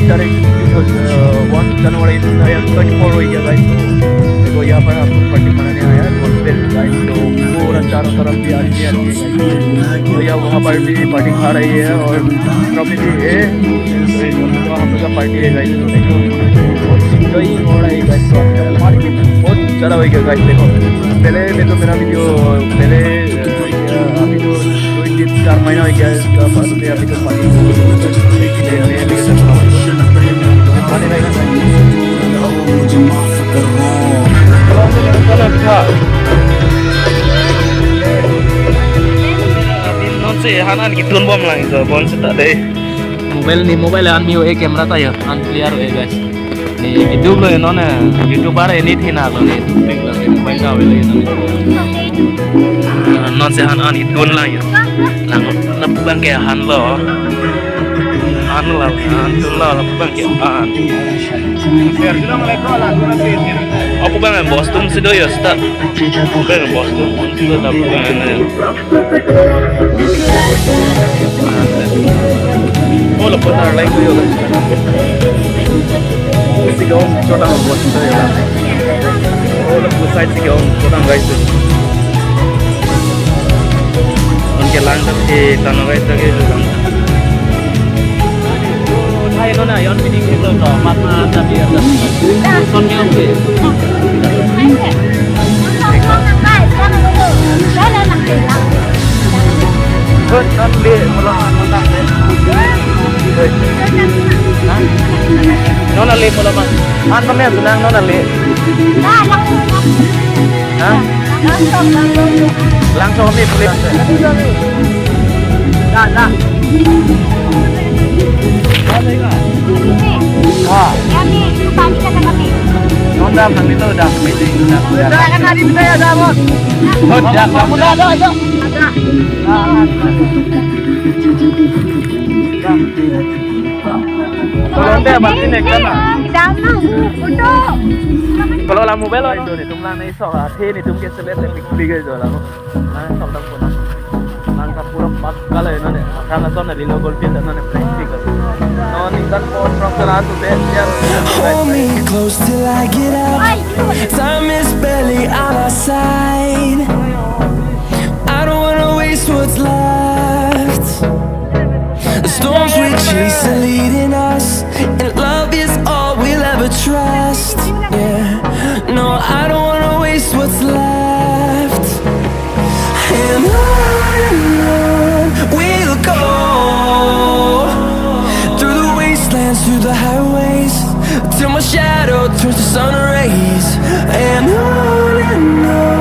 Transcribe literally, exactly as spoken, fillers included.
तारीख, वन जनवरी दो हज़ार चौबीस हो गया गाइस। तो देखो, यहाँ पर हम लोग पार्टी मनाने आया है, गोस्पेल गाइस। तो पूरा चारों तरफ भी आदमी, आदमी है। तो यहाँ वहाँ पर भी पार्टी खा रही है और ट्रॉफी भी है। तो हम लोग का पार्टी है गाइस। तो देखो, बहुत एंजॉय हो रहा है गाइस। तो पार्टी बहुत ज़्यादा हो गया गाइस। देखो, पहले देखो मेरा वीडियो, पहले अभी तो दो तीन चार महीना हो गया है इसका, बाद में अभी तो पानी, अभी तो पानी नहीं है। Non si han an ketun bom lang ito, bonseta dei. Mobile ni mobile an mi o e camera ta ya, an clear o e guys. Ni YouTube lo non e, YouTuber e ni thina lo ni tupik lo ni pai ka velo non. Non si han an ketun lang ya. Lang labang ke han lo. Han lo, han tun lo, labang ke han. Apa bang bostum si do ya sta? Bang bostum si do, labang. Oh, lapu tar lain ko yo. Sigaw, chota mo, boss, ito yo. Oh, lapu side sigaw, chota, guys. Unke lang tak si tano, guys, lagi lang. Hai, nona, yon meeting ni lo to, mat na tapi ada. Son ni oke. Hut, non le, mula, mula, le. Hut. Hah? Nona le, mula, ma. An kami yang senang, nona le. Hah? Langsung kami boleh. Dah, dah. Wah. Kami, kami kata kami. Honda kami tu dah, kami tu dah. Dah, kan hari kita ya, dah, Bos. Oh, dah, dah, dah, dah. Kalau anda berarti naik sana. Dah, dah. Udah. Kalau lah mobile, itu nih, tum lang naisok, ah, the netum ke selet le pik pik ajo lang. Lang sok dam pun. Lang ka pura pakka le nane. Akhang ason na rilo golpi sa nane practical. Non ikan po from the land to the. Hold me close till I get up. Time is barely on our side. I don't wanna waste what's left. The storms we chase are leading us, and love is all we'll ever trust. Yeah, no, I don't wanna waste what's left. And on and on we'll go, through the wastelands, through the highways, till my shadow turns to sun rays. And on and on